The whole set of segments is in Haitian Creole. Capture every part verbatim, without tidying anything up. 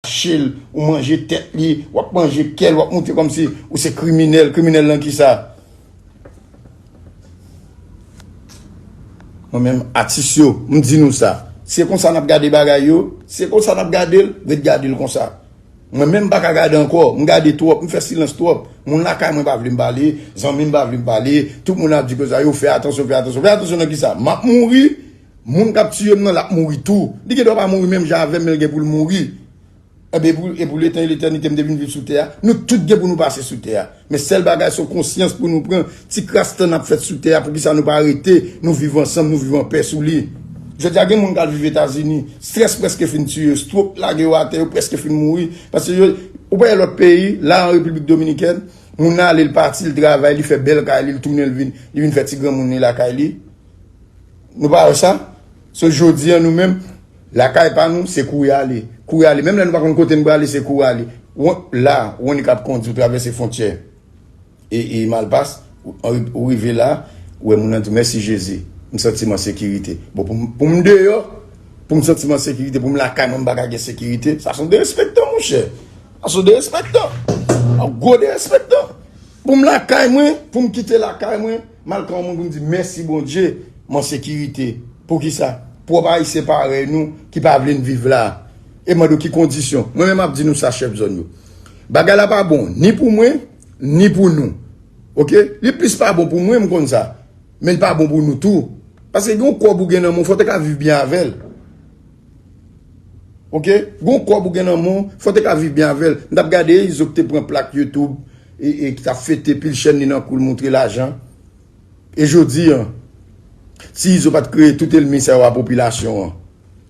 rache l, ou manje tèt li, w ap manje kè l, w ap montre kòmsi ou se kriminèl. Kriminèl nan kisa? Mwen menm, atis yo, m di nou sa. Se konsa n ap gade bagay yo, se konsa n ap gade l, ret gade l konsa. Mwen menm, m pa ka gade ankò, m gade twòp, m fè silans twòp. Moun lakay mwen pa vle m pale, zanmi m pa vle m pale, tout moun ap di konsa, yo fè atansyon, fè atansyon, fè atansyon nan kisa? M ap mouri, moun k ap tiye m nan, l ap mouri tou. Li gen dwa pa mouri menm jan avè m, men l gen pou l mouri. Ebyen, pou, e pou letan e letènite, m te vin viv sou tè a. Nou tout gen pou nou pase sou tè a. Men sèl bagay, se yon konsyans pou nou pran. Ti kras tan n ap fèt sou tè a, poukisa nou pa rete, nou viv ansanm, nou viv anpè sou li? Jodi a, gen moun k al viv Etazini, strès prèske fin tiye yo, stroke lage yo atè, yo prèske fin mouri. Paske yo, ou pa wè lòt peyi, la an Repiblik Dominikèn, moun nan ale, l pati, l travay, li fè bèl kay li, l tounen, l vin, li vin fè ti granmoun li lakay li. Nou pa wè sa? So, jodi a, nou menm, lakay pa nou, se kouri ale. Kouri ale. Menm lè nou pa konn kote n prale, se kouri ale. Ou, la, ou annik ap kondi, ou travèse fwontyè e, e Malpas, ou, ou rive la, ou wè moun nan di, "Mèsi Jezi, m santi m an sekirite." Bon, pou m, pou m deyò, pou m santi m an sekirite, pou m lakay mwen, m pa ka gen sekirite, sa se yon derespektan, monchè. Sa se yon derespektan. Yon gwo derespektan. Pou m lakay mwen, pou m kite lakay mwen, m al ka yon moun pou m di, "Mèsi Bondye, m an sekirite." Poukisa? Pwòp Ayisyen parèy nou ki pa vle n viv la. E mande w ki kondisyon. Mwen menm ap di nou sa, chèf zòn yo. Bagay la pa bon, ni pou mwen, ni pou nou. Oke? Li plis pa bon pou mwen, m konn sa. Men l pa bon pou nou tou. Paske gen yon kòb ou gen nan men w, fò w te ka viv byen avè l. Oke? Gen yon kòb ou gen nan men w, fò w te ka viv byen avè l. M t ap gade Izo ki te pran plak YouTube e, e ki t ap fete pil chèn li nan kou l montre lajan. E jodi a, si Izo pa t kreye tout ènmi sa yo a popilasyon an,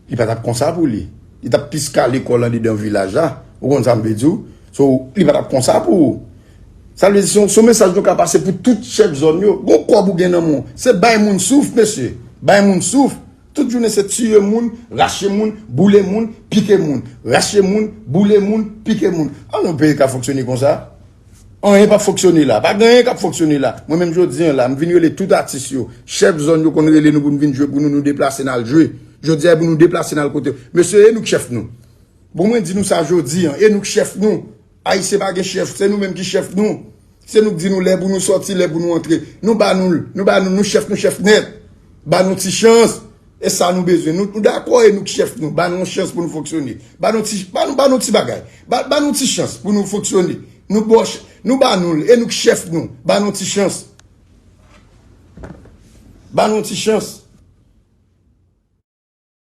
li pa t ap konsa pou li. Li t ap plis kale kò l andedan vilaj la. Ou konn sa m vle di w? So, li pa t ap konsa pou ou. Sa vle di, se yon, se yon mesaj nou ka pase pou tout chèf zòn yo. Gon kòb ou gen nan men w. Se bay moun souf, mesye. Bay moun souf. Tout jounen se tiye moun, rache moun, boule moun, pike moun. Rache moun, boule moun, pike moun. An nou peyi ka fonksyone konsa? Anyen p ap fonksyone la. Pa gen anyen k ap fonksyone la. Mwen menm jodi a la, m vin rele tout atis yo. Chèf zòn yo konn rele nou pou n vin jwe pou nou, nou deplase n al jwe. Jodi a, pou nou deplase n al kote. Mesye, e nou k chèf nou. Bon, mwen di nou sa jodi a, e nou k chèf nou. Ayisyen pa gen chèf, se nou menm ki chèf nou. Se nou k di nou lè pou nou sòti, lè pou nou antre. Nou ba nou l, nou ba nou l, nou chèf, nou chèf nèt. Ba nou ti chans. E sa nou bezwen. Nou, nou dakò e nou k chèf nou. Ba nou yon chans pou nou fonksyone. Ba nou ti, ba nou, ba nou ti bagay. Ba, ba nou ti chans pou nou fonksyone. Nou bòch, nou ba nou l, e nou k chèf nou. Ba nou ti chans. Ba nou ti chans.